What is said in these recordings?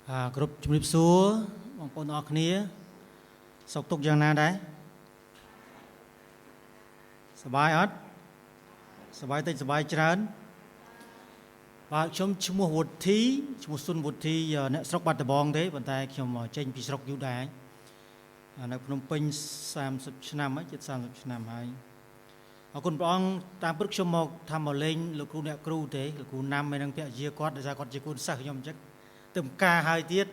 គ្រប់ជំរាបសួរបងប្អូនទាំងអស់គ្នាសុខទុក្ខយ៉ាងណាដែរសប្បាយអត់សប្បាយតិចសប្បាយច្រើនបាទខ្ញុំឈ្មោះវុធីឈ្មោះសុនវុធីអ្នកស្រុកបាត់ដំបងទេប៉ុន្តែខ្ញុំចេញពីស្រុកយូរដែរនៅភ្នំពេញ30ឆ្នាំហើយជិត30ឆ្នាំហើយអរគុណព្រះអង្គតាមព្រឹកខ្ញុំមកថាមកលេងលោកគ្រូអ្នកគ្រូទេលោកគ្រូណាំឯនឹងភរិយាគាត់ដោយសារគាត់ជាកូនសិស្សខ្ញុំអញ្ចឹងទៅការហើយទៀត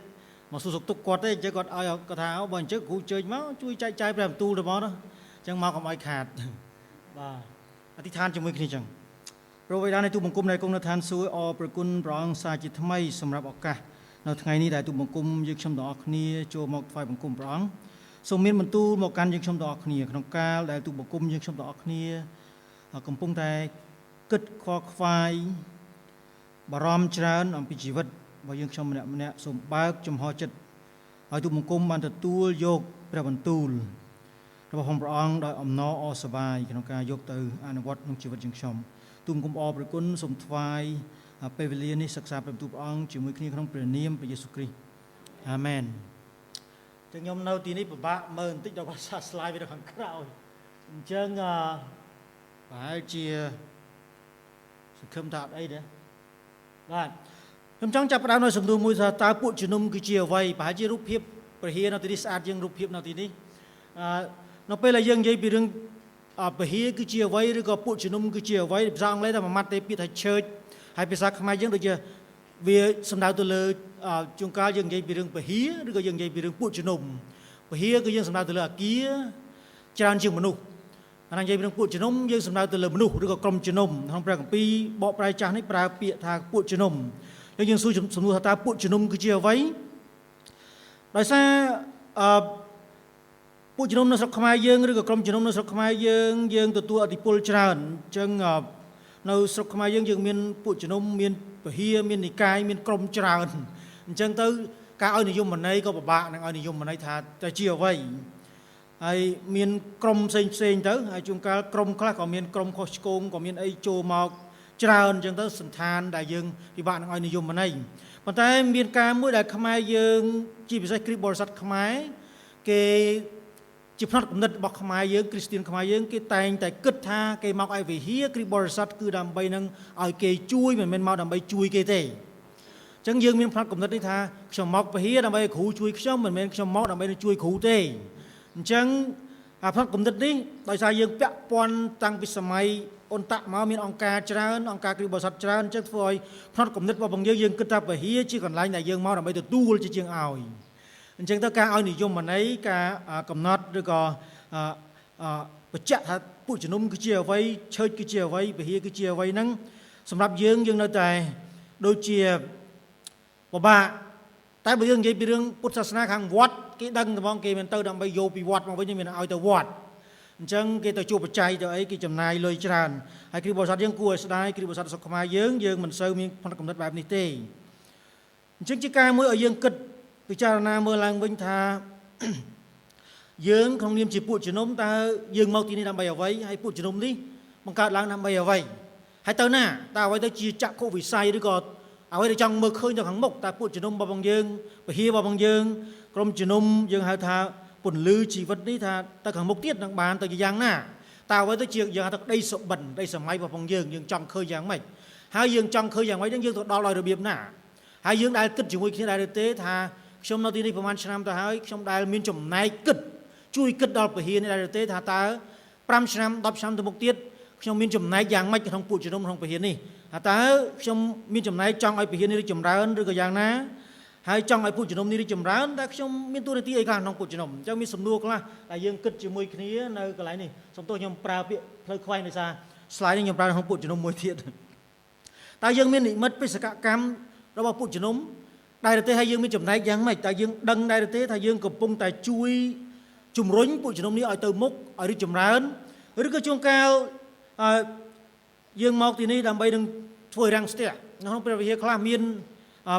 មកសួរសុខទុក្ខគាត់ទេអញ្ចឹងគាត់ឲ្យគាត់ថាបើអញ្ចឹងគ្រូជើញមកជួយចែកចាយព្រះបន្ទូលទៅមកនោះអញ្ចឹងមកកុំឲ្យខាតបាទអធិដ្ឋានជាមួយគ្នាអញ្ចឹងព្រះបិតានៃទូបង្គំដែលគង់នៅឋានសួគ៌អរព្រះគុណព្រះអង្គសាជាថ្មីសម្រាប់ឱកាសនៅថ្ងៃនេះដែលទូបង្គំយើងខ្ញុំទាំងអស់គ្នាចូលមកថ្វាយបង្គំព្រះអង្គសូមមានបន្ទូលមកកាន់យើងខ្ញុំទាំងអស់គ្នាក្នុងកាលដែលទូបង្គំយើងខ្ញុំទាំងអស់គ្នាកំពុងតែគិតខ្វល់ខ្វាយបារម្ភច្រើនអំពីជីវិតរបស់យើងខ្ញុំម្នាក់ម្នាក់សូមបើកចំហចិត្តឲ្យទូបង្គំបានទទួលយកព្រះបន្ទូលរបស់ព្រះអង្គដោយអំណរអសប្បាយក្នុងការយកទៅអនុវត្តក្នុងជីវិតយើងខ្ញុំទូបង្គំអរព្រះគុណសូមថ្វាយពេលវេលានេះសិក្សាព្រះបន្ទូលព្រះអង្គជាមួយគ្នាក្នុងព្រះនាមព្រះយេស៊ូវគ្រីស្ទអាមែនចឹងខ្ញុំនៅទីនេះពិបាកមើលបន្តិចដល់ភាសា slide វានៅខាងក្រោយអញ្ចឹងអឺប្រហែលជាសង្ឃឹមថាអត់អីទេបាទខ្ញុំចង់ចាប់ផ្ដើមនៅសំណួរមួយថាតើពួកជំនុំគឺជាអ្វីប្រហែលជារូបភាពព្រះវិហារនៅទីនេះស្អាតជាងរូបភាពនៅទីនេះអឺនៅពេលដែលយើងនិយាយពីរឿងព្រះវិហារគឺជាអ្វីឬក៏ពួកជំនុំគឺជាអ្វីភាសាអង់គ្លេសតែមួយម៉ាត់ទេពាក្យថា church ហើយភាសាខ្មែរយើងដូចជាវាសំដៅទៅលើជួនកាលយើងនិយាយពីរឿងព្រះវិហារឬក៏យើងនិយាយពីរឿងពួកជំនុំព្រះវិហារគឺយើងសំដៅទៅលើអាគារច្រើនជាងមនុស្សអានិយាយពីរឿងពួកជំនុំយើងសំដៅទៅលើមនុស្សឬក៏ក្រុមជំនុំក្នុងព្រះគម្ពីរបកប្រែចាស់នេះប្រើពាក្យថាពួកជំនុំយើងយើងសួរសំណួរថាតើពួកជំនុំគឺជាអ្វីដោយសារអឺពួកជំនុំនៅស្រុកខ្មែរយើងឬក៏ក្រុមជំនុំនៅស្រុកខ្មែរយើងយើងទទួលឥទ្ធិពលច្រើនអញ្ចឹងនៅស្រុកខ្មែរយើងយើងមានពួកជំនុំមានពហិមាននិកាយមានក្រុមច្រើនអញ្ចឹងទៅការឲ្យនិយមន័យក៏ពិបាកនឹងឲ្យនិយមន័យថាតើជាអ្វីហើយមានក្រុមផ្សេងផ្សេងទៅហើយជួនកាលក្រុមខ្លះក៏មានក្រុមខុសឆ្គងក៏មានអីចូលមកច្រើនអញ្ចឹងទៅសន្តានដែលយើងពិបាកនឹងឲ្យនិយមន័យប៉ុន្តែមានការមួយដែលខ្មែរយើងជាពិសេសគ្រិស្តបរិស័ទខ្មែរគេជាផ្នត់គំនិតរបស់ខ្មែរយើងគ្រីស្ទៀនខ្មែរយើងគេតែងតែគិតថាគេមកឲ្យវិហារគ្រិស្តបរិស័ទគឺដើម្បីនឹងឲ្យគេជួយមិនមែនមកដើម្បីជួយគេទេអញ្ចឹងយើងមានផ្នត់គំនិតនេះថាខ្ញុំមកវិហារដើម្បីឲ្យគ្រូជួយខ្ញុំមិនមែនខ្ញុំមកដើម្បីនឹងជួយគ្រូទេអញ្ចឹងអាផ្នត់គំនិតនេះដោយសារយើងពាក់ព័ន្ធតាំងពីសម័យអ៊ុនតាក់មកមានអង្គការច្រើនអង្គការគ្រិស្តបរិស័ទច្រើនអញ្ចឹងធ្វើឲ្យផ្នត់គំនិតរបស់យើងយើងគិតថាវិហារជាកន្លែងដែលយើងមកដើម្បីទទួលជាជាងឲ្យអញ្ចឹងទៅការឲ្យនិយមន័យការកំណត់ឬក៏បញ្ជាក់ថាពួកជំនុំគឺជាអ្វី church គឺជាអ្វីវិហារគឺជាអ្វីហ្នឹងសម្រាប់យើងយើងនៅតែដូចជាពិបាកតែបើយើងនិយាយពីរឿងពុទ្ធសាសនាខាងវត្តគេដឹងហ្មងគេមិនទៅដើម្បីយកពីវត្តមកវិញមានឲ្យទៅវត្តអញ្ចឹងគេទៅជួបបច្ច័យទៅអីគេចំណាយលុយច្រើនហើយគ្រិស្តបរិស័ទយើងគួរឲ្យស្ដាយគ្រិស្តបរិស័ទស្រុកខ្មែរយើងយើងមិនសូវមានផ្នត់គំនិតបែបនេះទេអញ្ចឹងជាការមួយឲ្យយើងគិតពិចារណាមើលឡើងវិញថា យើងក្នុងនាមជាពួកជំនុំតើយើងមកទីនេះដើម្បីអ្វីហើយពួកជំនុំនេះបង្កើតឡើងដើម្បីអ្វីហើយទៅណាតើអ្វីទៅជាចក្ខុវិស័យឬក៏អ្វីដែលចង់មើលឃើញទៅខាងមុខតើពួកជំនុំរបស់យើងពហិរបស់យើងក្រុមជំនុំយើងហៅថាពន្លឺជីវិតនេះថាទៅខាងមុខទៀតនឹងបានទៅជាយ៉ាងណាតើអ្វីទៅជាយើងហៅថាក្តីសុបិនក្តីសម័យរបស់យើងយើងចង់ឃើញយ៉ាងម៉េចហើយយើងចង់ឃើញយ៉ាងម៉េចហ្នឹងយើងទៅដល់ដោយរបៀបណាហើយយើងដែលគិតជាមួយគ្នាដែរឬទេថាខ្ញុំនៅទីនេះប្រហែលឆ្នាំទៅហើយខ្ញុំដែលមានចំណែកគិតជួយគិតដល់ពហិនេះដែរឬទេថាតើ5ឆ្នាំ10ឆ្នាំទៅមុខទៀតខ្ញុំមានចំណែកយ៉ាងម៉េចក្នុងពួកជំនុំក្នុងពហិនេះថាតើខ្ញុំមានចំណែកចង់ឲ្យពហិនេះរីកចម្រើនឬក៏យ៉ាងណាហើយចង់ឲ្យពួកជំនុំនេះរីកចម្រើនតើខ្ញុំមានតួនាទីអីខ្លះក្នុងពួកជំនុំអញ្ចឹងមានសំណួរខ្លះដែលយើងគិតជាមួយគ្នានៅកន្លែងនេះសំទោសខ្ញុំប្រើពាក្យផ្លូវខ្វែងដោយសារ slide នេះខ្ញុំប្រើក្នុងពួកជំនុំមួយទៀតតើយើងមាននិមិត្តបេសកកម្មរបស់ពួកជំនុំដែរទេហើយយើងមានចំណែកយ៉ាងម៉េចតើយើងដឹងដែរទេថាយើងកំពុងតែជួយជំរុញពួកជំនុំនេះឲ្យទៅមុខឲ្យរីកចម្រើនឬក៏ជួនកាលអឺយើងមកទីនេះដើម្បីនឹងធ្វើរាំងស្ទះក្នុងព្រះវិហារខ្លះមាន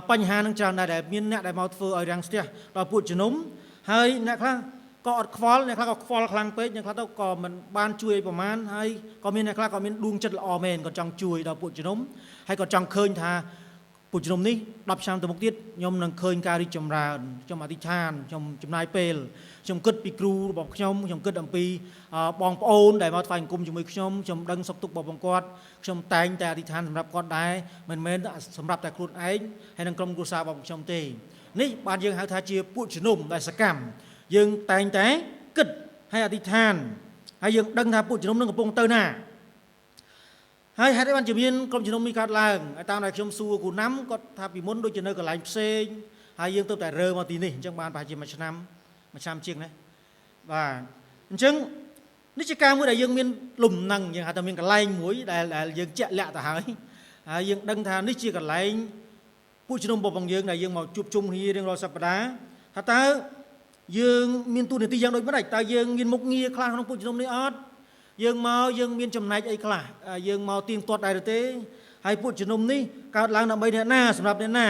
បញ្ហានឹងច្រើនដែរដែលមានអ្នកដែលមកធ្វើឲ្យរាំងស្ទះដល់ពួកជំនុំហើយអ្នកខ្លះក៏អត់ខ្វល់អ្នកខ្លះក៏ខ្វល់ខ្លាំងពេកអ្នកខ្លះទៅក៏មិនបានជួយអីប្រហែលហើយក៏មានអ្នកខ្លះក៏មានដួងចិត្តល្អមែនក៏ចង់ជួយដល់ពួកជំនុំហើយក៏ចង់ឃើញថា ពួកជំនុំនេះ10ឆ្នាំទៅមុខទៀតខ្ញុំនឹងឃើញការរីកចម្រើនខ្ញុំអធិដ្ឋានខ្ញុំចំណាយពេលខ្ញុំគិតពីគ្រូរបស់ខ្ញុំខ្ញុំគិតអំពីបងប្អូនដែលមកថ្វាយបង្គំជាមួយខ្ញុំខ្ញុំដឹងសុខទុក្ខរបស់គាត់ខ្ញុំតែងតែអធិដ្ឋានសម្រាប់គាត់ដែរមិនមែនសម្រាប់តែខ្លួនឯងហើយនិងក្រុមគ្រួសាររបស់ខ្ញុំទេនេះបានយើងហៅថាជាពួកជំនុំដែលសកម្មយើងតែងតែគិតហើយអធិដ្ឋានហើយយើងដឹងថាពួកជំនុំនឹងកំពុងទៅណាហើយហេតុអីបានជាមានក្រុមជំនុំនេះកើតឡើងហើយតាមដែលខ្ញុំសួរគ្រូណាំគាត់ថាពីមុនដូចជានៅកន្លែងផ្សេងហើយយើងទៅតែរើមកទីនេះអញ្ចឹងបានប្រហែលជាមួយឆ្នាំមួយឆ្នាំជាងណាបាទអញ្ចឹងនេះជាការមួយដែលយើងមានលំនឹងយើងហៅថាមានកន្លែងមួយដែលយើងជាក់លាក់ទៅហើយហើយយើងដឹងថានេះជាកន្លែងពួកជំនុំរបស់យើងដែលយើងមកជួបជុំគ្នារៀងរាល់សប្តាហ៍ថាតើយើងមានតួនាទីយ៉ាងដូចម្តេចតើយើងមានមុខងារខ្លះក្នុងពួកជំនុំនេះអត់យើងមកយើងមានចំណែកអីខ្លះយើងមកទៀងទាត់ដែរឬទេហើយពួកជំនុំនេះកើតឡើងដើម្បីអ្នកណាសម្រាប់អ្នកណា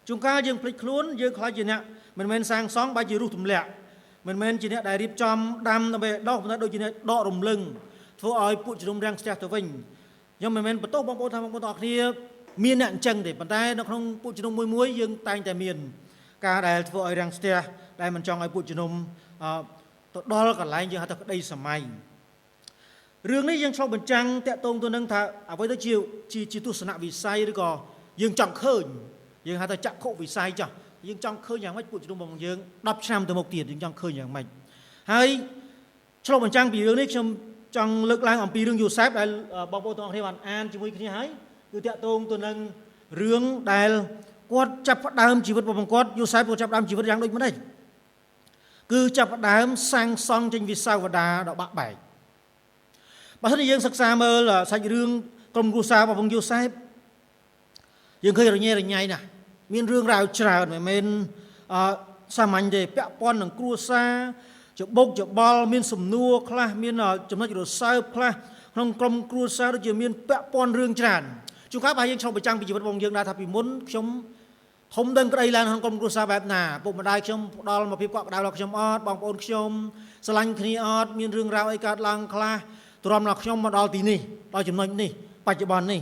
ជួនកាលយើងភ្លេចខ្លួនយើងខ្លាចជាអ្នកមិនមែនសាងសង់បែរជារុះទម្លាក់មិនមែនជាអ្នកដែលរៀបចំដាំដើម្បីដោះប៉ុន្តែដូចជាអ្នកដករំលឹងធ្វើឲ្យពួកជំនុំរាំងស្ទះទៅវិញខ្ញុំមិនមែនបន្ទោសបងប្អូនថាបងប្អូនទាំងអស់គ្នាមានអ្នកអញ្ចឹងទេប៉ុន្តែនៅក្នុងពួកជំនុំមួយមួយយើងតែងតែមានការដែលធ្វើឲ្យរាំងស្ទះដែលមិនចង់ឲ្យពួកជំនុំទៅដល់កន្លែងយើងហៅថាក្តីសម័យរឿងនេះយើងឆ្លុះបញ្ចាំងតាក់ទងទៅនឹងថាអ្វីទៅជាជាទស្សនវិស័យឬក៏យើងចង់ឃើញយើងហៅថាចក្ខុវិស័យចុះយើងចង់ឃើញយ៉ាងម៉េចពួកជំនុំរបស់យើង10ឆ្នាំទៅមុខទៀតយើងចង់ឃើញយ៉ាងម៉េចហើយឆ្លុះបញ្ចាំងពីរឿងនេះខ្ញុំចង់លើកឡើងអំពីរឿងយូសែបដែលបងប្អូនទាំងអស់គ្នាបានអានជាមួយគ្នាហើយគឺតាក់ទងទៅនឹងរឿងដែលគាត់ចាប់ផ្ដើមជីវិតរបស់គាត់យូសែបគាត់ចាប់ផ្ដើមជីវិតយ៉ាងដូចម្តេចគឺចាប់ផ្ដើមសាងសង់ចេញវិសាវតាដ៏បាក់បែកបើសិនជាយើងសិក្សាមើលសាច់រឿងក្រុមគ្រួសាររបស់យូសែបយើងឃើញរញ៉េរញ៉ៃណាស់មានរឿងរ៉ាវច្រើនមិនមែនសាមញ្ញទេពាក់ព័ន្ធនឹងគ្រួសារច្បុកច្បល់មានសំណួរខ្លះមានចំណុចរសើបខ្លះក្នុងក្រុមគ្រួសារដូចជាមានពាក់ព័ន្ធរឿងច្រើនជួនកាលបើយើងឆ្លុះបញ្ចាំងពីជីវិតរបស់យើងដែរថាពីមុនខ្ញុំធំដឹងក្តីឡើងក្នុងក្រុមគ្រួសារបែបណាពុកម្ដាយខ្ញុំផ្ដល់មកភាពកក់ក្ដៅដល់ខ្ញុំអត់បងប្អូនខ្ញុំស្រឡាញ់គ្នាអត់មានរឿងរ៉ាវអីកើតឡើងខ្លះទ្រាំដល់ខ្ញុំមកដល់ទីនេះដល់ចំណុចនេះបច្ចុប្បន្ននេះ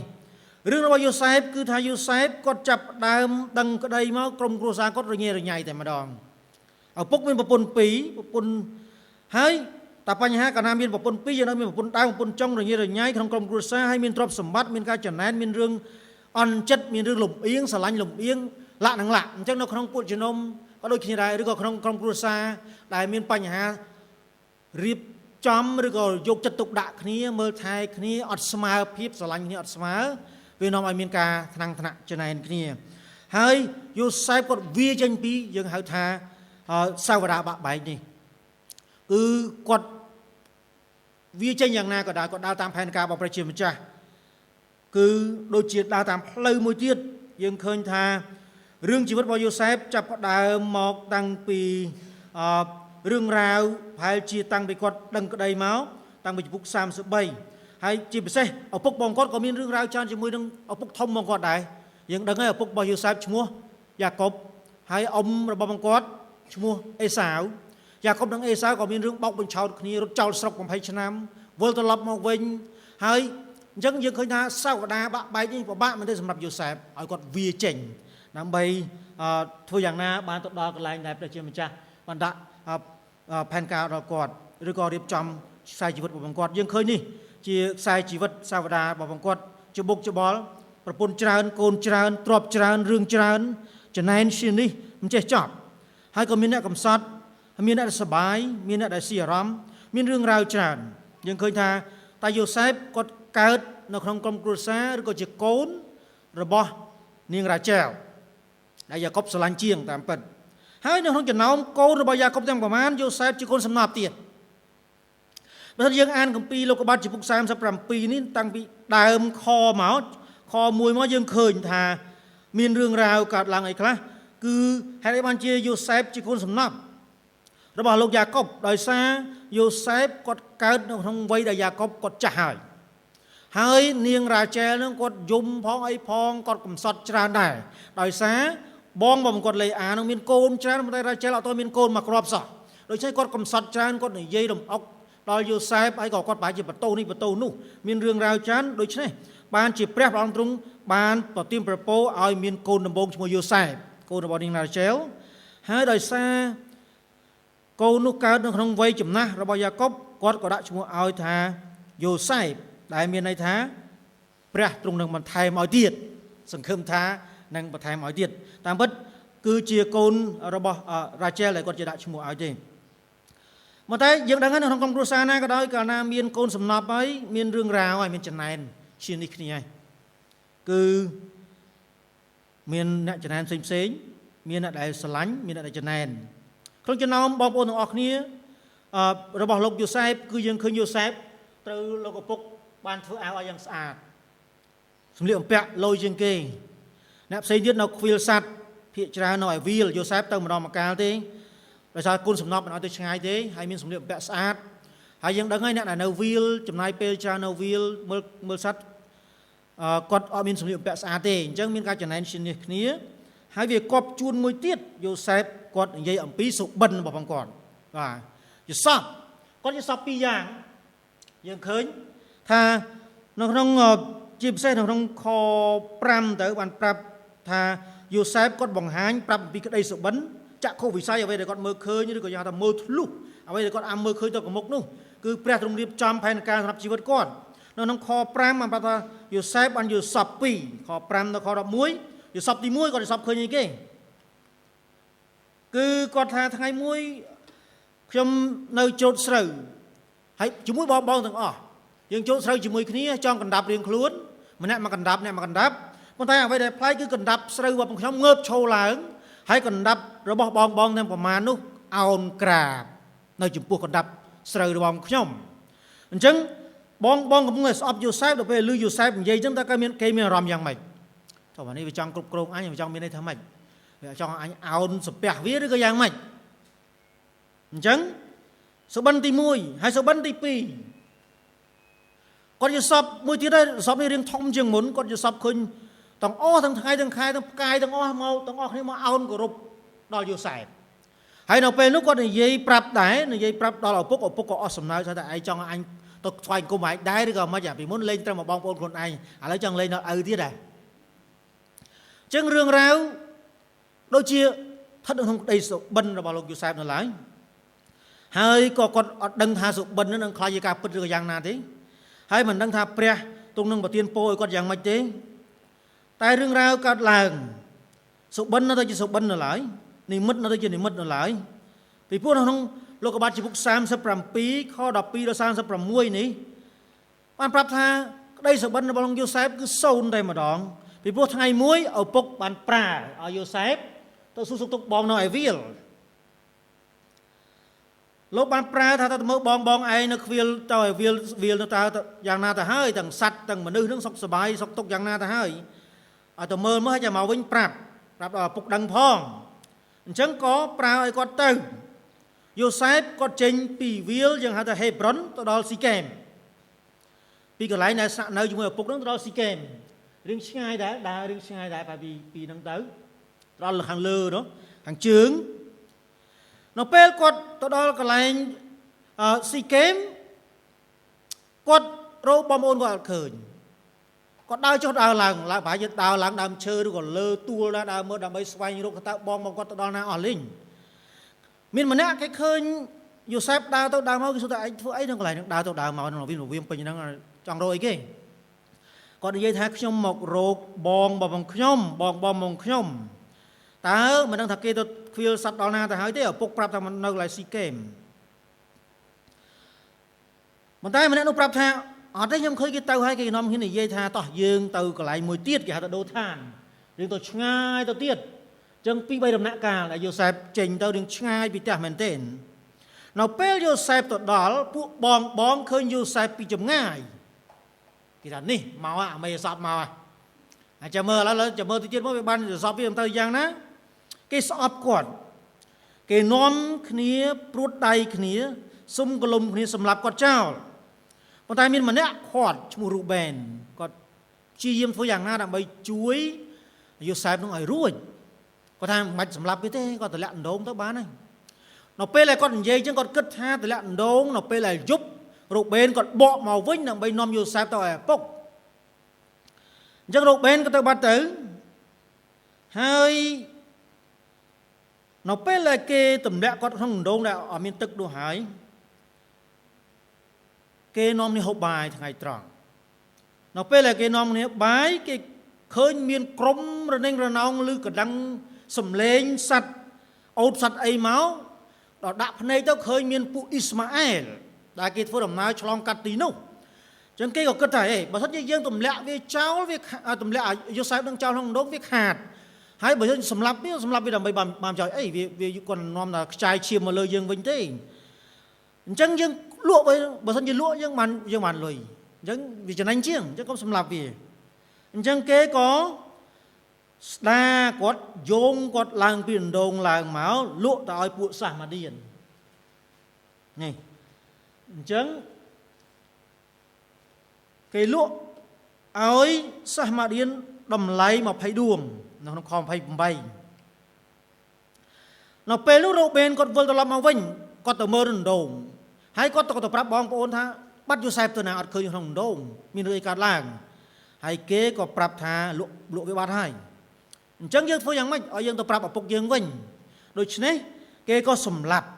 រឿងរបស់យូសែបគឺថាយូសែបគាត់ចាប់ដើមដឹងក្តីមកក្រុមគ្រួសារគាត់រញ៉េរញ៉ៃតែម្ដងឪពុកមានប្រពន្ធពីរប្រពន្ធហើយតែបញ្ហាកាលណាមានប្រពន្ធពីរយើងនៅមានប្រពន្ធដើមប្រពន្ធចុងរញ៉េរញ៉ៃក្នុងក្រុមគ្រួសារហើយមានទ្រព្យសម្បត្តិមានការចំណែនមានរឿងអន់ចិត្តមានរឿងលំអៀងស្រឡាញ់លំអៀងលាក់នឹងលាក់អញ្ចឹងនៅក្នុងពួកជំនុំក៏ដូចគ្នាដែរឬក៏ក្នុងក្រុមគ្រួសារដែលមានបញ្ហារៀបចំឬក៏យកចិត្តទុកដាក់គ្នាមើលថែគ្នាអត់ស្មើភាពស្រឡាញ់គ្នាអត់ស្មើវានាំឲ្យមានការថ្នាំងថ្នាក់ចំណែនគ្នាហើយយូសែបគាត់វាចេញពីយើងហៅថាសាវតាបាក់បែកនេះគឺគាត់វាចេញយ៉ាងណាក៏ដោយគាត់ដើរតាមផែនការរបស់ព្រះជាម្ចាស់គឺដូចជាដើរតាមផ្លូវមួយទៀតយើងឃើញថារឿងជីវិតរបស់យូសែបចាប់ផ្ដើមមកតាំងពីរឿងរ៉ាវប្រហែលជាតាំងពីគាត់ដឹងក្តីមកតាំងពីជំពូក33ហើយជាពិសេសឪពុកបងគាត់ក៏មានរឿងរ៉ាវច្រើនជាមួយនឹងឪពុកធំបងគាត់ដែរយើងដឹងហើយឪពុករបស់យូសែបឈ្មោះយ៉ាកុបហើយអ៊ំរបស់បងគាត់ឈ្មោះអេសាវយ៉ាកុបនិងអេសាវក៏មានរឿងបោកបញ្ឆោតគ្នារត់ចោលស្រុក20ឆ្នាំវិលត្រឡប់មកវិញហើយអញ្ចឹងយើងឃើញថាសាវតាបាក់បែកនេះពិបាកមែនទេសម្រាប់យូសែបឲ្យគាត់វាចេញដើម្បីធ្វើយ៉ាងណាបានទៅដល់កន្លែងដែលព្រះជាម្ចាស់បានដាក់ផែនការដល់គាត់ឬក៏រៀបចំខ្សែជីវិតរបស់គាត់យើងឃើញនេះជាខ្សែជីវិតសាវតារបស់គាត់ច្បុកច្បល់ប្រពន្ធច្រើនកូនច្រើនទ្រព្យច្រើនរឿងច្រើនចំណែនជានេះមិនចេះចប់ហើយក៏មានអ្នកកំសត់មានអ្នកសបាយមានអ្នកដែលស៊ីអារម្មណ៍មានរឿងរ៉ាវច្រើនយើងឃើញថាតាយូសែបគាត់កើតនៅក្នុងក្រុមគ្រួសារឬក៏ជាកូនរបស់នាងរ៉ាចែលដែលយ៉ាកុបស្រឡាញ់ជាងតាមពិតហើយនៅក្នុងចំណោមកូនរបស់យ៉ាកុបទាំងប្រមាណយូសែបជាកូនសំណប់ទៀតបើយើងអានគម្ពីរលោកុបាទជំពូក37នេះតាំងពីដើមខមកខ1មកយើងឃើញថាមានរឿងរ៉ាវកើតឡើងអីខ្លះគឺហេតុអីបានជាយូសែបជាកូនសំណប់របស់លោកយ៉ាកុបដោយសារយូសែបគាត់កើតនៅក្នុងវ័យដែលយ៉ាកុបគាត់ចាស់ហើយហើយនាងរ៉ាចែលនឹងគាត់យំផងអីផងគាត់កំសត់ច្រើនដែរដោយសារបងបងគាត់លេអានឹងមានកូនច្រើនប៉ុន្តែរ៉ាចែលអត់មានកូនមកគ្រាប់សោះដូច្នេះគាត់កំសត់ច្រើនគាត់និយាយរំអុកដល់យូសែបហើយក៏គាត់ប្រហែលជាបន្ទោសនេះបន្ទោសនោះមានរឿងរ៉ាវច្រើនដូច្នេះបានជាព្រះព្រះអង្គទ្រង់ បានប្រទានប្រពោឲ្យមានកូនដំបូងឈ្មោះយូសែបកូនរបស់នាងរ៉ាជែលហើយដោយសារកូននោះកើតនៅក្នុងវ័យចំណាស់របស់យ៉ាកុបគាត់ក៏ដាក់ឈ្មោះឲ្យថាយូសែបដែលមានន័យថាព្រះទ្រង់នឹងបន្ថែមឲ្យទៀតសង្ឃឹមថានឹងបន្ថែមឲ្យទៀតតាមពិតគឺជាកូនរបស់រ៉ាជែលដែលគាត់ជាដាក់ឈ្មោះឲ្យទេប៉ុន្តែយើងដឹងហើយនៅក្នុងក្រុមគ្រួសារណាក៏ដោយកាលណាមានកូនសំណប់ហើយមានរឿងរ៉ាវហើយមានចំណែនជានេះគ្នាហើយគឺមានអ្នកចំណែនផ្សេងផ្សេងមានអ្នកដែលស្រឡាញ់មានអ្នកដែលចំណែនក្នុងចំណោមបងប្អូនទាំងអស់គ្នារបស់លោកយូសែបគឺយើងឃើញយូសែបត្រូវលោកឪពុកបានធ្វើអាវឲ្យយ៉ាងស្អាតសម្លៀកបំពាក់លយជាងគេអ្នកផ្សេងទៀតនៅខ្វៀលសัตว์ភាកច្រើននៅឲ្យវាលយូសែបទៅម្ដងម្កាលទេដោយសារគុណសំណប់មិនឲ្យទៅឆ្ងាយទេហើយមានសម្លៀកបំពាក់ស្អាតហើយយើងដឹងហើយអ្នកដែលនៅវាលចំណាយពេលច្រើននៅវាលមើលមើលសัตว์គាត់អត់មានសម្លៀកបំពាក់ស្អាតទេអញ្ចឹងមានការចំណែនឈាននេះគ្នាហើយវាកប់ជួនមួយទៀតយូសែបគាត់និយាយអំពីសុបិនរបស់ផងគាត់បាទយូសបគាត់យូសបពីរយ៉ាងយើងឃើញថានៅក្នុងជាពិសេសនៅក្នុងខ5ទៅបានប្រាប់ថាយូសែបគាត់បង្ហាញប្រាប់អំពីក្តីសុបិនចក្ខុវិស័យអ្វីដែលគាត់មើលឃើញឬក៏យ៉ាងថាមើលធ្លុះអ្វីដែលគាត់អាមើលឃើញទៅមុខនោះគឺព្រះទ្រង់រៀបចំផែនការសម្រាប់ជីវិតគាត់នៅក្នុងខ5បានប្រាប់ថាយូសែបបានយូសប2ខ5ដល់ខ11យូសបទី1គាត់យូសបឃើញអីគេគឺគាត់ថាថ្ងៃមួយខ្ញុំនៅច្រូតស្រូវហើយជាមួយបងបងទាំងអស់យើងច្រូតស្រូវជាមួយគ្នាចង់កណ្ដាប់រៀងខ្លួនម្នាក់មកកណ្ដាប់អ្នកមកកណ្ដាប់ប៉ុន្តែអ្វីដែលប្លែកគឺកណ្ដាប់ស្រូវរបស់ខ្ញុំងើបឈរឡើងហើយកណ្ដាប់របស់បងបងទាំងប្រមាណនោះអោនក្រាបនៅចំពោះកណ្ដាប់ស្រូវរបស់ខ្ញុំអញ្ចឹងបងបងកំពុងតែស្អប់យូសែបដល់ពេលឮយូសែបនិយាយអញ្ចឹងតើគេមានអារម្មណ៍យ៉ាងម៉េចតើនេះវាចង់គ្រប់គ្រងអញវាចង់មានន័យថាម៉េចវាចង់អញអោនសំពះវាឬក៏យ៉ាងម៉េចអញ្ចឹងសុបិនទី1ហើយសុបិនទី2គាត់យល់សពមួយទៀតដែរសពនេះរៀងធំជាងមុនគាត់យល់សពឃើញទាំងអស់ទាំងថ្ងៃទាំងខែទាំងផ្កាយទាំងអស់មកទាំងអស់គ្នាមកអោនគោរពដល់យូសែបហើយនៅពេលនោះគាត់និយាយប្រាប់ដែរនិយាយប្រាប់ដល់ឪពុកឪពុកក៏អស់សំណើចថាឯងចង់អញទៅស្វែងគុំឯងដែរឬក៏មិនពីមុនលេងត្រឹមបងប្អូនខ្លួនឯងឥឡូវចង់លេងដល់ឪទៀតដែរអញ្ចឹងរឿងរ៉ាវដូចជាស្ថិតនៅក្នុងក្តីសុបិនរបស់លោកយូសែបនៅឡើយហើយក៏គាត់អត់ដឹងថាសុបិននឹងខ្លាចជាការពិតឬក៏យ៉ាងណាទេហើយមិនដឹងថាព្រះទ្រង់នឹងប្រទានពរឲ្យគាត់យ៉ាងម៉េចទេតែរឿងរ៉ាវកើតឡើងសុបិននៅតែជាសុបិននៅឡើយនិមិត្តនៅតែជានិមិត្តនៅឡើយពីព្រោះនៅក្នុងលោកុបាទជំពូក37ខ12ដល់36នេះបានប្រាប់ថាក្តីសុបិនរបស់លោកយូសែបគឺសូន្យតែម្ដងពីព្រោះថ្ងៃមួយឪពុកបានប្រើឲ្យយូសែបទៅសួរសុខទុក្ខបងនៅឯវាលលោកបានប្រើថាទៅមើលបងបងឯងនៅខ្វៀលទៅឲ្យវាលវាលទៅតើយ៉ាងណាទៅហើយទាំងសัตว์ទាំងមនុស្សនឹងសុខសប្បាយសុខទុក្ខយ៉ាងណាទៅហើយឲ្យទៅមើលមើលឲ្យមកវិញប្រាប់ដល់ឪពុកដឹងផងអញ្ចឹងក៏ប្រើឲ្យគាត់ទៅយូសែបគាត់ចេញពីវាលយើងហៅថាហេប្រុនទៅដល់ស៊ីកែមពីកន្លែងដែលស្នាក់នៅជាមួយឪពុកនឹងទៅដល់ស៊ីកែមរឿងឆ្ងាយដែរដើររឿងឆ្ងាយដែរប្រហែលពីហ្នឹងទៅដល់ខាងលើនោះខាងជើងនៅពេលគាត់ទៅដល់កន្លែងស៊ីកែមគាត់រកបងប្អូនគាត់អត់ឃើញគាត់ដើរចុះដើរឡើងឡើងប្រហែលជាដើរឡើងដើមឈើឬក៏លើទួលដែរដើរមើលដើម្បីស្វែងរកតើបងបងគាត់ទៅដល់ណាអស់លីងមានម្នាក់គេឃើញយូសែបដើរទៅដើរមកគេសួរថាឯងធ្វើអីនៅកន្លែងហ្នឹងដើរទៅដើរមកក្នុងវៀងពេញហ្នឹងចង់រកអីគេគាត់និយាយថាខ្ញុំមករកបងបងខ្ញុំបងបងបងខ្ញុំតើមិនដឹងថាគេទៅខ្វៀលសัตว์ដល់ណាទៅហើយទេឪពុកប្រាប់ថានៅកន្លែងស៊ីកែមប៉ុន្តែម្នាក់នោះប្រាប់ថាអត់ទេខ្ញុំឃើញគេទៅហើយគេនាំគ្នានិយាយថាតោះយើងទៅកន្លែងមួយទៀតគេហៅថាដូឋានរឿងទៅឆ្ងាយទៅទៀតអញ្ចឹងពីរបីដំណាក់កាលដែលយូសែបចេញទៅរឿងឆ្ងាយពីផ្ទះមែនទែននៅពេលយូសែបទៅដល់ពួកបងបងឃើញយូសែបពីចម្ងាយគេថានេះមកអាមេសពមកហើយចាំមើលឥឡូវចាំមើលទៅទៀតមកវាបានសពវាទៅយ៉ាងណាគេស្អប់គាត់គេនាំគ្នាព្រួតដៃគ្នាសុំកលុំគ្នាសម្លាប់គាត់ចោលប៉ុន្តែមានម្នាក់គាត់ឈ្មោះរូបែនគាត់ព្យាយាមធ្វើយ៉ាងណាដើម្បីជួយយូសែបនឹងឲ្យរួចគាត់ថាមិនបាច់សម្លាប់វាទេគាត់តម្លាក់អណ្ដូងទៅបានហើយនៅពេលដែលគាត់និយាយចឹងគាត់គិតថាតម្លាក់អណ្ដូងនៅពេលដែលយប់រូបែនគាត់បកមកវិញដើម្បីនាំយូសែបទៅឲ្យឪពុក អញ្ចឹងរ៉ូបេនក៏ទៅបាត់ទៅហើយនៅពេលដែលគេទម្លាក់គាត់ក្នុងអណ្ដូងដែលអត់មានទឹកនោះហើយគេនាំនេះហូបបាយថ្ងៃត្រង់នៅពេលដែលគេនាំនេះបាយគេឃើញមានក្រុមរនិងរណោងឬកណ្ដឹងសំលេងសត្វអូតសត្វអីមកដល់ដាក់ភ្នែកទៅឃើញមានពួកអ៊ីស្ម៉ាអែលដែលគេធ្វើដំណើរឆ្លងកាត់ទីនោះចឹងគេក៏គិតថាអេបើសិនជាយើងទម្លាក់វាចោលវាទម្លាក់យូសែបនឹងចោលក្នុងអណ្ដូងវាខាតហើយបើយើងសម្លាប់វាសម្លាប់វាដើម្បីបានចោលអីវាគាត់នាំតែខ្ចាយឈាមមកលើយើងវិញទេអញ្ចឹងយើងលក់បើសិនជាលក់យើងបានលុយអញ្ចឹងវាចំណេញជាងអញ្ចឹងកុំសម្លាប់វាអញ្ចឹងគេក៏ស្ដាគាត់យោងគាត់ឡើងពីអណ្ដូងឡើងមកលក់ទៅឲ្យពួកសាសម៉ាឌៀននេះអញ្ចឹងគេលក់ឲ្យសាសម៉ាឌៀនតម្លៃ20ដួងនៅក្នុងខ28នៅពេលនោះរ៉ូបេនគាត់វិលត្រឡប់មកវិញគាត់ទៅមើលអណ្ដូងហើយគាត់ទៅប្រាប់បងប្អូនថាបាត់យូសែបទៅណាអត់ឃើញក្នុងអណ្ដូងមានរឿងអីកើតឡើងហើយគេក៏ប្រាប់ថាលក់វាបាត់ហើយអញ្ចឹងយើងធ្វើយ៉ាងម៉េចឲ្យយើងទៅប្រាប់ឪពុកយើងវិញដូច្នេះគេក៏សម្លាប់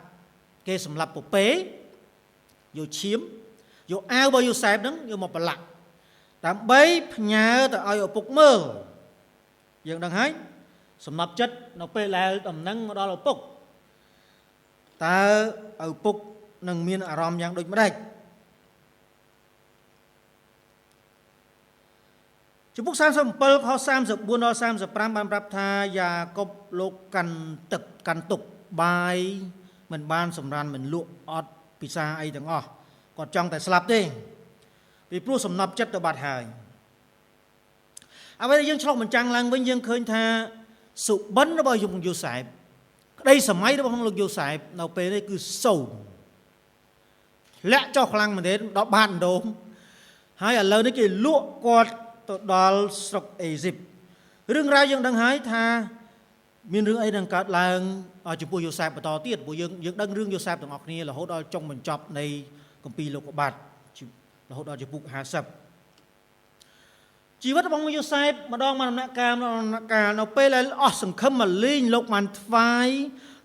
គេសម្លាប់ពពែយកឈាមយកអាវរបស់យូសែបហ្នឹងយកមកប្រឡាក់ដើម្បីផ្ញើទៅឲ្យឪពុកមើលយើងដឹងហើយសំណប់ចិត្តនៅពេលដែលដំណឹងមកដល់ឪពុកតើឪពុកនឹងមានអារម្មណ៍យ៉ាងដូចម្ដេចជំពូក37ខ34ដល់35បានប្រាប់ថាយ៉ាកុបលោកកាន់ទឹកកាន់ទុកបាយមិនបានសម្រានមិនលក់អត់ពិសាអីទាំងអស់គាត់ចង់តែស្លាប់ទេពីព្រោះសំណប់ចិត្តទៅបាត់ហើយអ្វីដែលយើងឆ្លុះបញ្ចាំងឡើងវិញយើងឃើញថាសុបិនរបស់យូសែបក្តីសម័យរបស់លោកយូសែបនៅពេលនេះគឺសូន្យធ្លាក់ចុះខ្លាំងមែនទេដល់បាតអណ្ដូងហើយឥឡូវនេះគេលក់គាត់ទៅដល់ស្រុកអេស៊ីបរឿងរ៉ាវយើងដឹងហើយថាមានរឿងអីនឹងកើតឡើងចំពោះយូសែបបន្តទៀតព្រោះយើងដឹងរឿងយូសែបទាំងអស់គ្នារហូតដល់ចុងបញ្ចប់នៃគម្ពីរលោកុបាទរហូតដល់ជំពូក50ជីវិតរបស់យូសែបម្ដងមកដំណាក់កាលម្ដងដំណាក់កាលនៅពេលដែលអស់សង្ឃឹមមកលេងលោកបានថ្វាយ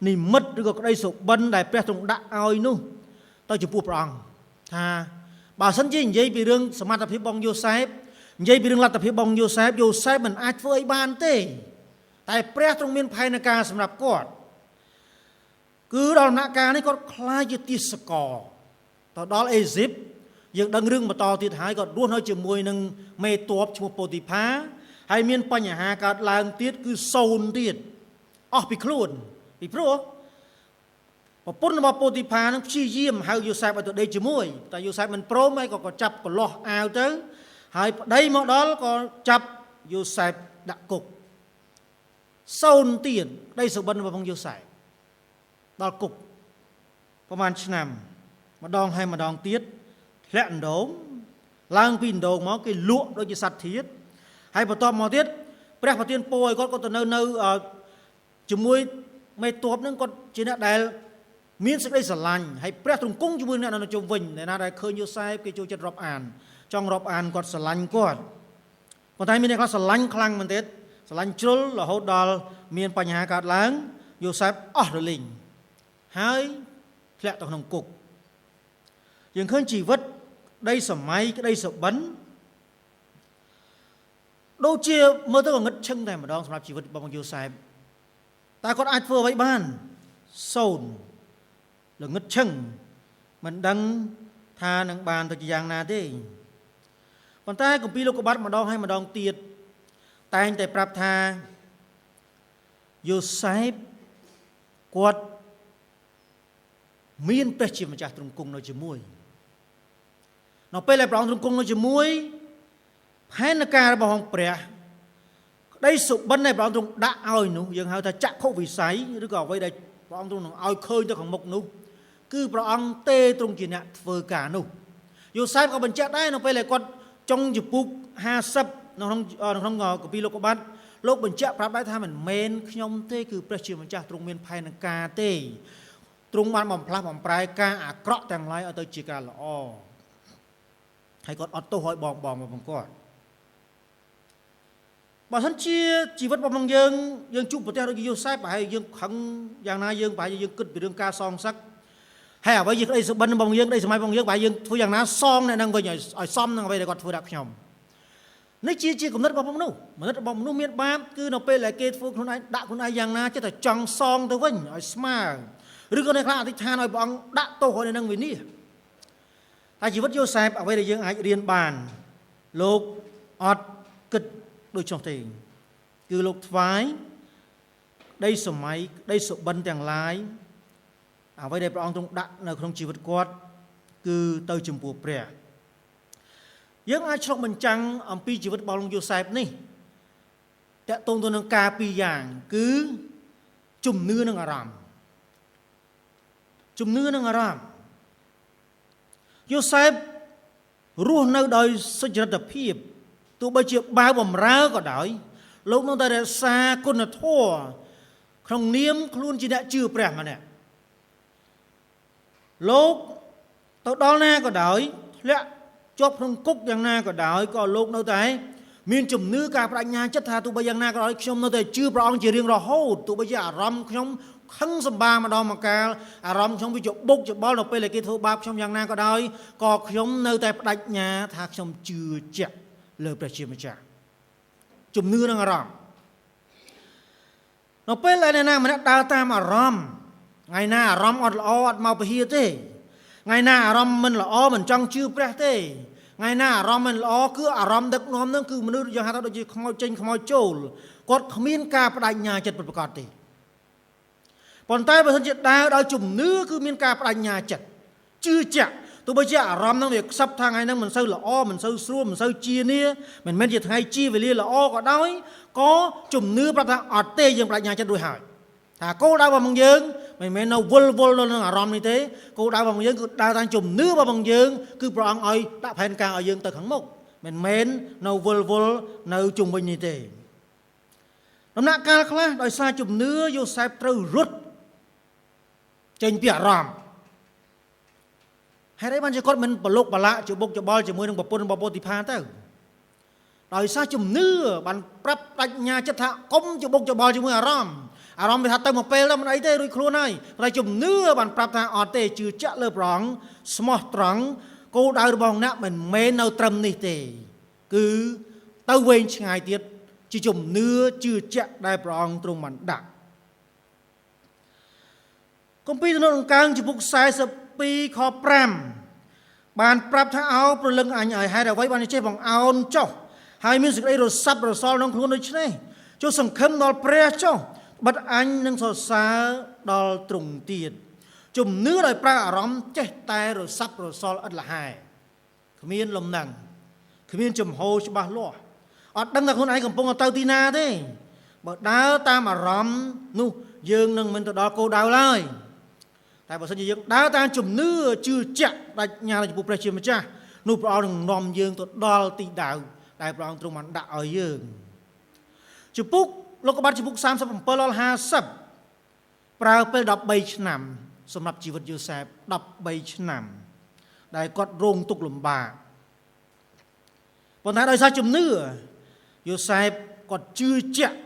និមិត្តឬក៏ក្តីសុបិនដែលព្រះទ្រង់ដាក់ឲ្យនោះទៅចំពោះព្រះអង្គថាបើសិនជានិយាយពីរឿងសមត្ថភាពរបស់យូសែបនិយាយពីរឿងលទ្ធភាពរបស់យូសែបយូសែបមិនអាចធ្វើអីបានទេតែព្រះទ្រង់មានផែនការសម្រាប់គាត់គឺដល់ដំណាក់កាលនេះគាត់ក្លាយជាទាសករទៅដល់អេស៊ីបយើងដឹងរឿងបន្តទៀតហើយគាត់រស់នៅជាមួយនឹងមេតបឈ្មោះប៉ូទីផាហើយមានបញ្ហាកើតឡើងទៀតគឺសូន្យទៀតអស់ពីខ្លួនពីព្រោះប្រពន្ធរបស់ប៉ូទីផានឹងព្យាយាមហៅយូសែបឲ្យទៅដេកជាមួយតែយូសែបមិនព្រមហើយក៏ចាប់កលាស់អាវទៅហើយប្តីមកដល់ក៏ចាប់យូសែបដាក់គុកសូន្យទៀតក្តីសុបិនរបស់យូសែបដល់គុកប្រហែលឆ្នាំម្ដងហើយម្ដងទៀតធ្លាក់អណ្ដូងឡើងពីអណ្ដូងមកគេលក់ដូចជាសត្វធាតុហើយបន្ទាប់មកទៀតព្រះប្រទានពរឲ្យគាត់ក៏ទៅនៅជាមួយមេតបនឹងគាត់ជាអ្នកដែលមានសេចក្តីស្រឡាញ់ហើយព្រះទ្រង់គង់ជាមួយអ្នកនៅជុំវិញអ្នកណាដែលឃើញយូសែបគេចូលចិត្តរាប់អានចង់រាប់អានគាត់ស្រឡាញ់គាត់ប៉ុន្តែមានអ្នកខ្លះស្រឡាញ់ខ្លាំងមែនទេស្រឡាញ់ជ្រុលរហូតដល់មានបញ្ហាកើតឡើងយូសែបអស់រលីងហើយធ្លាក់ទៅក្នុងគុកយើងឃើញជីវិតក្តីសម័យក្តីសុបិនដូចជាមើលទៅក៏ងឹតឈឹងតែម្ដងសម្រាប់ជីវិតរបស់យូសែបតែគាត់អាចធ្វើអ្វីបានសូន្យល្ងឹតឈឹងមិនដឹងថានឹងបានទៅជាយ៉ាងណាទេប៉ុន្តែគម្ពីរលោកុបាទម្ដងហើយម្ដងទៀតតែងតែប្រាប់ថាយូសែបគាត់មានព្រះជាម្ចាស់ទ្រង់គង់នៅជាមួយនៅពេលដែលព្រះអង្គទ្រង់គង់នៅជាមួយផែនការរបស់អង្គព្រះក្តីសុបិនដែលព្រះអង្គទ្រង់ដាក់ឲ្យនោះយើងហៅថាចក្ខុវិស័យឬក៏អ្វីដែលព្រះអង្គទ្រង់នឹងឲ្យឃើញទៅខាងមុខនោះគឺព្រះអង្គទេទ្រង់ជាអ្នកធ្វើការនោះយូសែបក៏បញ្ជាក់ដែរនៅពេលដែលគាត់ចុងជំពូក50នៅក្នុងគម្ពីរលោកុបាទលោកបញ្ជាក់ប្រាប់ដែរថាមិនមែនខ្ញុំទេគឺព្រះជាម្ចាស់ទ្រង់មានផែនការទេទ្រង់បានបំផ្លាស់បំប្រែការអាក្រក់ទាំងឡាយឲ្យទៅជាការល្អហើយគាត់អត់ទោសឲ្យបងបងរបស់គាត់ បើសិនជាជីវិតរបស់យើងយើងជួបប្រទះដូចយូសែបប្រហែលយើងខឹងយ៉ាងណាយើងប្រហែលយើងគិតពីរឿងការសងសឹកហើយអ្វីជាក្តីសុបិនរបស់យើងក្តីសម័យរបស់យើងប្រហែលយើងធ្វើយ៉ាងណាសងអ្នកនឹងវិញឲ្យសមនឹងអ្វីដែលគាត់ធ្វើដាក់ខ្ញុំនេះជាគំនិតរបស់មនុស្សមនុស្សរបស់មនុស្សមានបាបគឺនៅពេលដែលគេធ្វើខ្លួនឯងដាក់ខ្លួនឯងយ៉ាងណាចិត្តតែចង់សងទៅវិញឲ្យស្មើឬក៏អ្នកខ្លះអធិដ្ឋានឲ្យព្រះអង្គដាក់ទោសឲ្យនឹងវិនិច្ឆ័យតែជីវិតយូសែបអ្វីដែលយើងអាចរៀនបានលោកអត់គិតដូច្នោះទេគឺលោកថ្វាយក្តីសម័យក្តីសុបិនទាំងឡាយអ្វីដែលព្រះអង្គទ្រង់ដាក់នៅក្នុងជីវិតគាត់គឺទៅចំពោះព្រះយើងអាចឆ្លុះបញ្ចាំងអំពីជីវិតរបស់លោកយូសែបនេះតកតងទៅនឹងការពីរយ៉ាងគឺជំនឿនិងអារម្មណ៍ជំនឿនិងអារម្មណ៍យូសែបរស់នៅដោយសុចរិតភាពទោះបីជាបាវបំរើក៏ដោយលោកនៅតែរក្សាគុណធម៌ក្នុងនាមខ្លួនជាអ្នកជឿព្រះម្នាក់លោកទៅដល់ណាក៏ដោយធ្លាក់ជាប់ក្នុងគុកយ៉ាងណាក៏ដោយក៏លោកនៅតែមានជំនឿការបដិញ្ញាចិត្តថាទោះបីយ៉ាងណាក៏ដោយខ្ញុំនៅតែជឿព្រះអង្គជារៀងរហូតទោះបីជាអារម្មណ៍ខ្ញុំខឹងសម្បាម្ដងម្កាលអារម្មណ៍ខ្ញុំវាជាបុកច្បល់នៅពេលដែលគេធ្វើបាបខ្ញុំយ៉ាងណាក៏ដោយក៏ខ្ញុំនៅតែបដិញ្ញាថាខ្ញុំជឿជាក់លើព្រះជាម្ចាស់ជំនឿនិងអារម្មណ៍នៅពេលដែលអ្នកណាម្នាក់ដើរតាមអារម្មណ៍ថ្ងៃណាអារម្មណ៍អត់ល្អអត់មកពហិទេថ្ងៃណាអារម្មណ៍មិនល្អមិនចង់ជឿព្រះទេថ្ងៃណាអារម្មណ៍មិនល្អគឺអារម្មណ៍ដឹកនាំនឹងគឺមនុស្សយើងហៅថាដូចជាខ្មោចចេញខ្មោចចូលគាត់គ្មានការបដិញ្ញាចិត្តពិតប្រាកដទេប៉ុន្តែបើសិនជាដើរដោយជំនឿគឺមានការបដិញ្ញាចិត្តជឿជាក់ទោះបីជាអារម្មណ៍នឹងវាខ្សឹបថាថ្ងៃហ្នឹងមិនសូវល្អមិនសូវស្រួលមិនសូវជានាមិនមែនជាថ្ងៃជាវេលាល្អក៏ដោយក៏ជំនឿប្រាប់ថាអត់ទេយើងបដិញ្ញាចិត្តរួចហើយថាគោលដៅរបស់យើងមិនមែននៅវល់វល់នៅនឹងអារម្មណ៍នេះទេគោលដៅរបស់យើងគឺដើរតាមជំនឿរបស់យើងគឺព្រះអង្គឲ្យដាក់ផែនការឲ្យយើងទៅខាងមុខមិនមែននៅវល់វល់នៅជុំវិញនេះទេដំណាក់កាលខ្លះដោយសារជំនឿយូសែបត្រូវរត់ចេញពីអារម្មណ៍ហេតុអីបានជាគាត់មិនប្រឡូកប្រឡាក់ជាបុកច្បល់ជាមួយនឹងប្រពន្ធរបស់ពោទីផាទៅដោយសារជំនឿបានប្រាប់បញ្ញាចិត្តថាកុំជាបុកច្បល់ជាមួយអារម្មណ៍អារម្មណ៍វាថាទៅមកពេលទៅមិនអីទេរួចខ្លួនហើយតែជំនឿបានប្រាប់ថាអត់ទេជឿជាក់លើព្រះអង្គស្មោះត្រង់គោលដៅរបស់អ្នកមិនមែននៅត្រឹមនេះទេគឺទៅវែងឆ្ងាយទៀតជាជំនឿជឿជាក់ដែលព្រះអង្គទ្រង់បានដាក់គម្ពីរទំនុកដង្កើងជំពូក42ខ5បានប្រាប់ថាអោប្រលឹងអញឲ្យហេតុអ្វីបានចេះបង្អោនចុះហើយមានសេចក្តីរសាប់រសល់ក្នុងខ្លួនដូច្នេះចូលសង្ឃឹមដល់ព្រះចុះបិទអញនឹងសរសើរដល់ទ្រង់ទៀតជំនឿដោយប្រើអារម្មណ៍ចេះតែរសាប់រសល់ឥតលហែគ្មានលំនឹងគ្មានចំហច្បាស់លាស់អត់ដឹងថាខ្លួនឯងកំពុងទៅទីណាទេបើដើរតាមអារម្មណ៍នោះយើងនឹងមិនទៅដល់គោលដៅឡើយតែបើសិនជាយើងដើរតាមជំនឿជឿជាក់បញ្ញាចំពោះព្រះជាម្ចាស់នោះព្រះអង្គនឹងនាំយើងទៅដល់ទីដៅដែលព្រះអង្គទ្រង់បានដាក់ឲ្យយើងជំពូកលោកុបាទជំពូក37ដល់50ប្រើពេល13ឆ្នាំសម្រាប់ជីវិតយូសែប13ឆ្នាំដែលគាត់រងទុក្ខលំបាកប៉ុន្តែដោយសារជំនឿយូសែបគាត់ជឿជាក់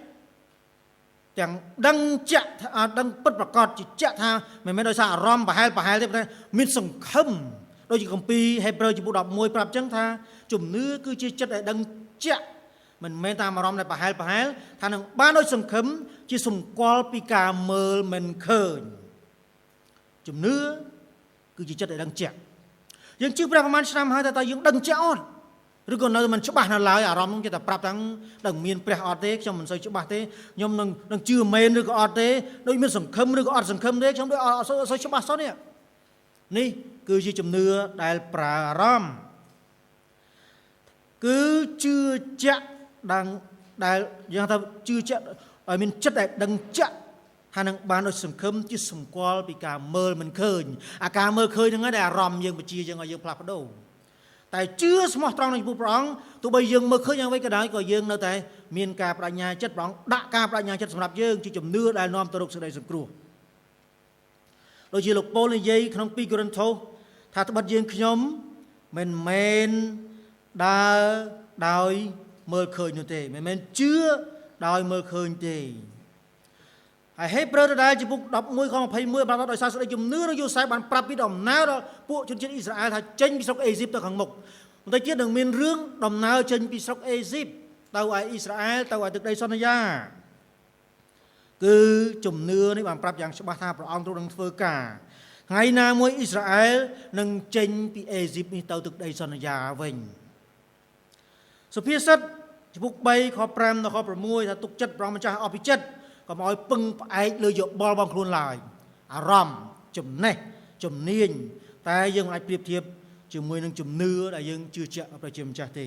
ទាំងដឹងជាក់ថាដឹងពិតប្រាកដជាជាក់ថាមិនមែនដោយសារអារម្មណ៍ប្រហែលប្រហែលទេប៉ុន្តែមានសង្ឃឹមដូចជាគម្ពីរហេព្រើរជំពូក11ប្រាប់ចឹងថាជំនឿគឺជាចិត្តដែលដឹងជាក់មិនមែនតាមអារម្មណ៍ដែលប្រហែលប្រហែលថានឹងបានដោយសង្ឃឹមជាសម្គាល់ពីការមើលមិនឃើញជំនឿគឺជាចិត្តដែលដឹងជាក់យើងជឿព្រះប្រហែលឆ្នាំហើយតែតើយើងដឹងជាក់អត់ឬក៏នៅមិនច្បាស់នៅឡើយអារម្មណ៍នឹងគេតែប្រាប់ថាដឹងមានព្រះអត់ទេខ្ញុំមិនសូវច្បាស់ទេខ្ញុំនឹងជឿមែនឬក៏អត់ទេដូចមានសង្ឃឹមឬក៏អត់សង្ឃឹមទេខ្ញុំដូចអត់សូវច្បាស់សោះនេះនេះគឺជាជំនឿដែលប្រើអារម្មណ៍គឺជឿជាក់ដឹងដែលយើងថាជឿជាក់ឲ្យមានចិត្តដែលដឹងជាក់ថានឹងបានដោយសង្ឃឹមជាសម្គាល់ពីការមើលមិនឃើញអាការមើលឃើញហ្នឹងដែលអារម្មណ៍យើងបញ្ជាយើងឲ្យយើងផ្លាស់ប្ដូរតែជឿស្មោះត្រង់នឹងចំពោះព្រះអង្គទោះបីយើងមើលឃើញយ៉ាងអ្វីក៏ដោយក៏យើងនៅតែមានការបដិញ្ញាចិត្តព្រះអង្គដាក់ការបដិញ្ញាចិត្តសម្រាប់យើងជាជំនឿដែលនាំទៅរកសេចក្តីសង្គ្រោះដូចជាលោកប៉ូលនិយាយក្នុង2កូរិនថូសថាត្បិតយើងខ្ញុំមិនមែនដើរដោយ មើលឃើញនោះទេមិនមែនជឿដោយមើលឃើញទេហើយហេព្រើរដដែលជំពូក11ខ21បានដោយសារសេចក្តីជំនឿរបស់យូសែបបានប្រាប់ពីដំណើរដល់ពួកជនជាតិអ៊ីស្រាអែលថាចេញពីស្រុកអេស៊ីបទៅខាងមុខបន្តិចទៀតនឹងមានរឿងដំណើរចេញពីស្រុកអេស៊ីបទៅឯអ៊ីស្រាអែលទៅឯទឹកដីសន្យាគឺជំនឿនេះបានប្រាប់យ៉ាងច្បាស់ថាព្រះអង្គទ្រង់នឹងធ្វើការថ្ងៃណាមួយអ៊ីស្រាអែលនឹងចេញពីអេស៊ីបនេះទៅទឹកដីសន្យាវិញសុភាសិតជំពូក3ខ5ដល់ខ6ថាទុកចិត្តព្រះម្ចាស់អស់ពីចិត្តកុំឲ្យពឹងផ្អែកលើយោបល់របស់ខ្លួនឡើយអារម្មណ៍ចំណេះជំនាញតែយើងមិនអាចប្រៀបធៀបជាមួយនឹងជំនឿដែលយើងជឿជាក់ព្រះជាម្ចាស់ទេ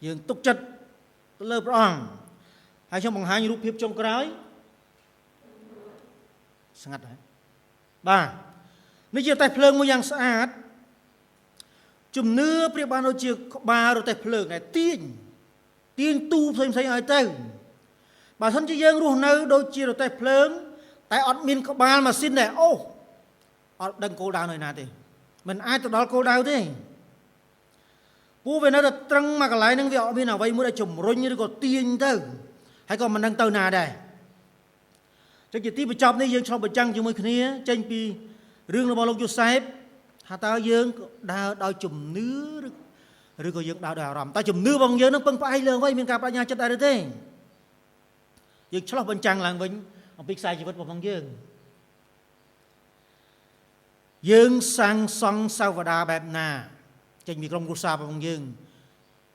យើងទុកចិត្តទៅលើព្រះអង្គហើយខ្ញុំបង្ហាញរូបភាពចុងក្រោយស្ងាត់ហើយបាទនេះជារទេះភ្លើងមួយយ៉ាងស្អាតជំនឿប្រៀបបានដូចជាក្បាលរទេះភ្លើងដែលទាញទាញទូផ្សេងផ្សេងឲ្យទៅបើសិនជាយើងរស់នៅដូចជារទេះភ្លើងតែអត់មានក្បាលម៉ាស៊ីនដែលអូសអត់ដឹងគោលដៅនៅណាទេមិនអាចទៅដល់គោលដៅទេពួកវានៅតែត្រឹងមកកន្លែងហ្នឹងវាអត់មានអ្វីមួយដែលជំរុញឬក៏ទាញទៅហើយក៏មិនដឹងទៅណាដែរចឹងជាទីបញ្ចប់នេះយើងឆ្លុះបញ្ចាំងជាមួយគ្នាចេញពីរឿងរបស់លោកយូសែបថាតើយើងដើរដោយជំនឿឬក៏យើងដើរដោយអារម្មណ៍តើជំនឿរបស់យើងនឹងពឹងផ្អែកលើអ្វីមានការបញ្ញាចិត្តដែរឬទេយើងឆ្លុះបញ្ចាំងឡើងវិញអំពីខ្សែជីវិតរបស់យើងយើងសាងសង់សាវតាបែបណាចេញពីក្រុមគ្រួសាររបស់យើង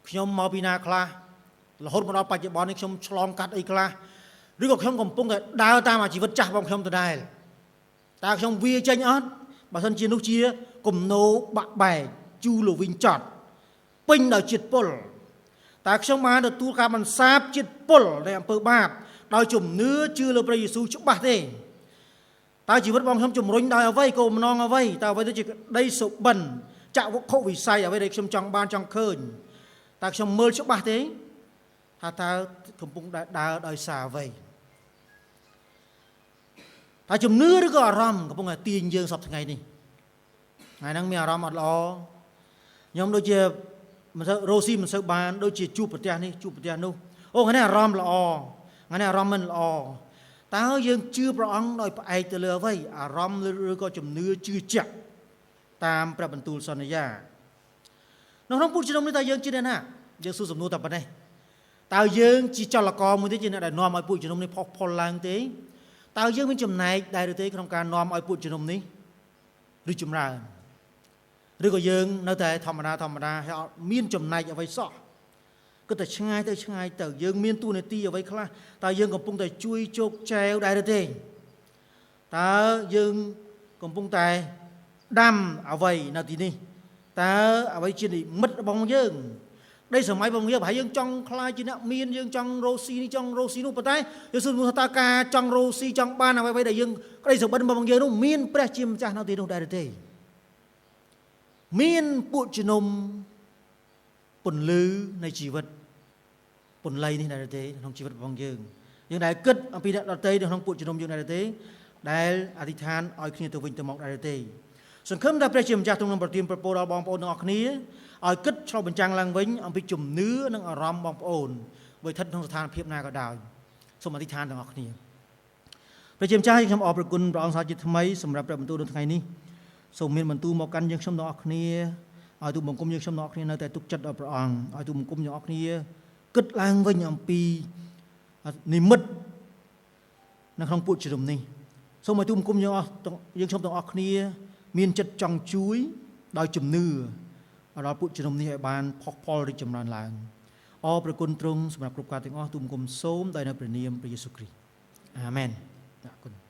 ខ្ញុំមកពីណាខ្លះរហូតមកដល់បច្ចុប្បន្ននេះខ្ញុំឆ្លងកាត់អីខ្លះឬក៏ខ្ញុំកំពុងតែដើរតាមអាជីវិតចាស់របស់ខ្ញុំដដែលតើខ្ញុំវាចេញអត់បើសិនជានោះជាគំនោបាក់បែកជូលវិញចត់ពេញដោយជាតិពុលតើខ្ញុំបានទទួលការបន្សាបជាតិពុលនៃអំពើបាបដោយជំនឿជឿលើព្រះយេស៊ូវច្បាស់ទេតើជីវិតរបស់ខ្ញុំជំរុញដោយអ្វីគោលបំណងអ្វីតើអ្វីទៅជាក្តីសុបិនចក្ខុវិស័យអ្វីដែលខ្ញុំចង់បានចង់ឃើញតើខ្ញុំមើលច្បាស់ទេថាតើកំពុងដើរដោយសារអ្វីតើជំនឿឬក៏អារម្មណ៍កំពុងតែទាញយើងសប្តាហ៍ថ្ងៃនេះថ្ងៃហ្នឹងមានអារម្មណ៍អត់ល្អខ្ញុំដូចជាមិនសូវរ៉ូស៊ីមិនសូវបានដូចជាជួបប្រទះនេះជួបប្រទះនោះអូថ្ងៃនេះអារម្មណ៍ល្អថ្ងៃនេះអារម្មណ៍មិនល្អតើយើងជឿព្រះអង្គដោយផ្អែកទៅលើអ្វីអារម្មណ៍ឬក៏ជំនឿជឿជាក់តាមព្រះបន្ទូលសន្យានៅក្នុងពុទ្ធជំនុំនេះតើយើងជាអ្នកណាយើងសួរសំណួរតែប៉ុណ្ណេះតើយើងជាចលករមួយទេជាអ្នកដែលនាំឲ្យពួកជំនុំនេះផុសផុលឡើងទេតើយើងមានចំណែកដែរឬទេក្នុងការនាំឲ្យពួកជំនុំនេះរីកចម្រើនឬក៏យើងនៅតែធម្មតាធម្មតាហើយអត់មានចំណែកអ្វីសោះគិតតែឆ្ងាយទៅឆ្ងាយទៅយើងមានតួនាទីអ្វីខ្លះតើយើងកំពុងតែជួយជោគចែវដែរឬទេតើយើងកំពុងតែដាំអ្វីនៅទីនេះតើអ្វីជានិមិត្តរបស់យើងដីសម័យរបស់យើងប្រហែលយើងចង់ខ្លាចជាអ្នកមានយើងចង់រស់ស៊ីនេះចង់រស់ស៊ីនោះប៉ុន្តែយើងសួរថាតើការចង់រស់ស៊ីចង់បានអ្វីៗដែលយើងក្តីសុបិនរបស់យើងនោះមានព្រះជាម្ចាស់នៅទីនោះដែរឬទេមានពួកជំនុំពន្លឺនៃជីវិតពន្លៃនេះដែរទេក្នុងជីវិតរបស់យើងយើងដែលគិតអំពីអ្នកដទៃនៅក្នុងពួកជំនុំយើងដែរទេដែលអធិដ្ឋានឲ្យគ្នាទៅវិញទៅមកដែរទេសង្ឃឹមថាព្រះជាម្ចាស់ទ្រង់នឹងប្រទានព្រះពរដល់បងប្អូនទាំងអស់គ្នាឲ្យគិតឆ្លុះបញ្ចាំងឡើងវិញអំពីជំនឿនិងអារម្មណ៍បងប្អូនបើស្ថិតក្នុងស្ថានភាពណាក៏ដោយសូមអធិដ្ឋានទាំងអស់គ្នាព្រះជាម្ចាស់ខ្ញុំអរព្រគុណព្រះអង្គសាជាថ្មីសម្រាប់ព្រះបន្ទូលនៅថ្ងៃនេះសូមមានបន្ទូលមកកាន់យើងខ្ញុំទាំងអស់គ្នាឲ្យទូបង្គំយើងខ្ញុំទាំងអស់គ្នានៅតែទុកចិត្តដល់ព្រះអង្គឲ្យទូបង្គំយើងអស់គ្នាគិតឡើងវិញអំពីនិមិត្តនៅក្នុងពួកជំនុំនេះសូមឲ្យទូបង្គំយើងអស់យើងខ្ញុំទាំងអស់គ្នាមានចិត្តចង់ជួយដោយជំនឿដល់ពួកជំនុំនេះឲ្យបានផុសផុលរីកចម្រើនឡើងអរព្រគុណទ្រង់សម្រាប់គ្រប់ការទាំងអស់ទូបង្គំសូមដោយនៅព្រះនាមព្រះយេស៊ូវគ្រីស្ទអាមែនអរគុណ។